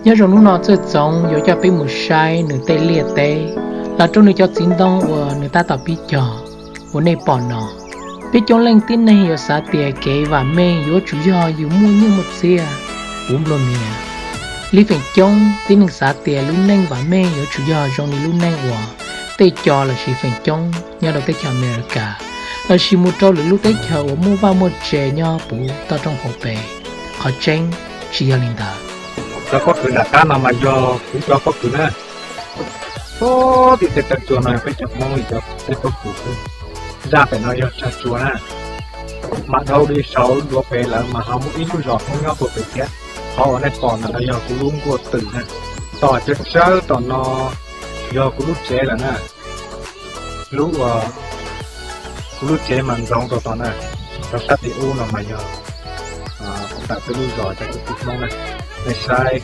Nyob zoo hnub no Txawj Txoov yuav coj peb mus saib nws tej liaj teb los rau nws cov txiv ntoo uas nws tab tom pib cog. Uas nej pom no, peb coob leej tib neeg yuav xav tias kev vam meej yuav tsum yog yus muaj nyiaj muaj txiaj, puv nplua mias. Li feem coob tib neeg xav tias lub neej vam meej yuav tsum yog zoo li lub neej uas tej co lossis feem coob nyob rau teb chaws Amelikas lossis mus rau lwm lub teb chaws uas muaj vaj muaj tse nyob puv toj roob hauv pes. Qhov tseeb tsis yog li ntawd. Cov pob kws nram qab no mas yog kuv cov pob kws na. Puag tim tej taw tsua no yog peb cov Hmoob li cov tej pob kws xwb. Zaj pem no yog tsag tsua na. Mas dhau li saud dua pem lawm mas ho muaj ib lub zos Hmoob nyob puag pem thiab. Qhov uas nej pom ntawm no yog kuv lub nkuaj twm na. Tom tsawg tsawg tom no yog kuv lub tsev lawm na. Lub, kuv lub tsev mas ntxoov rau tom na. Rau sab tim ub no mas yog kuv nram peb lub zos cov kwv tij Hmoob na. Nej saib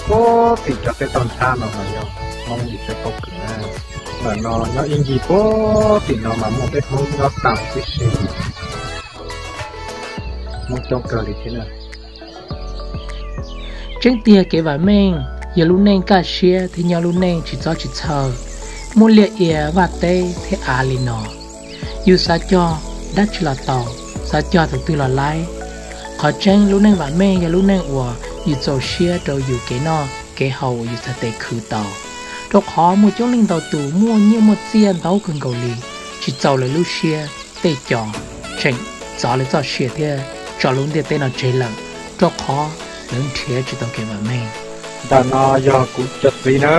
puag tim cov teb toj ntxhab no mas yog Hmoob li tej pob kws na. Ntawm no nyob ib ncig puag tim no mas muaj peb Hmoob nyob tau tib si. Hmoob coob kawg li thiab na. Tseeb tiag kev vam meej yog lub neej kaj siab thiab nyob lub neej tsis txob tsis txhawj, muaj liaj ia vaj teb thiab av li no. Yus xav cog dab tsi los tau, xav cog tus twg los laib. Qhov tseeb lub neej vam meej yog lub neej uas yus txaus siab rau yus kev noj kev haus uas yus txhais tes khwv tau. Rau qhov muaj coob leej ntau tus muaj nyiaj muaj txiaj ntau kawg nkaus li, tsis txaus lawv lub siab, tej co tseem txov lawv txoj sia thiab tso lub ntiaj teb no tseg lawm, rau qhov lawv nrhiav tsis tau kev vam meej. Ntawm no yog kuv cov txiv na.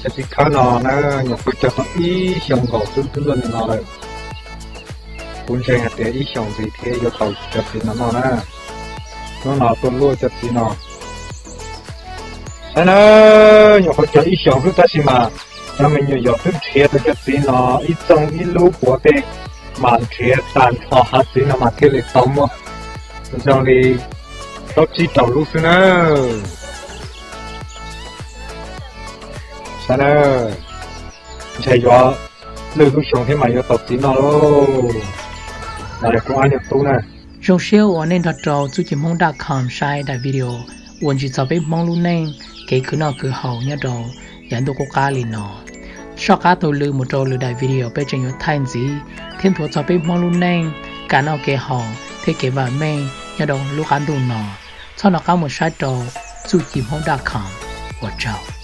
Cov txiv khawb no na, nyuam qhuav cog tau ib xyoos nkaus xwb twb luaj li no lawm. Kuv ntseeg hais tias ib xyoos ntxiv thiab yuav tau cov txiv no noj na. Hnub no tuaj luaj cov txiv no. Saib na, nyuam qhuav cog ib xyoos xwb tab sis mas cov me nyuam yaus twb nrhiav tau cov txiv no ib txooj ib lub puav tej, mas nrhiav tag nrho hav txiv no mas thiaj li tau muaj zoo li plaub tsib rau lub xwb na. Saib na, ntshe yuav lwj lub xyoo thiab mas yuav tau txiv noj lauj. Los yog kuv ob nyuag tub na. Zoo siab uas nej nrog rau txuj ci hmoob dot com saib daim video uas ntsib txog peb hmoob lub neej kev khwv noj khwv haus nyob rau yav ntuj qub qab li no. Soj qab taug lw mus rau lwm daim video peb tseem yuav thaij ntxiv thiab nthuav txog peb hmoob lub neej kev noj kev haus thiab kev vam meej nyob rau lub qab ntuj no. Txhob nco qab mus saib rau txuj ci hmoob dot com. Ua tsaug.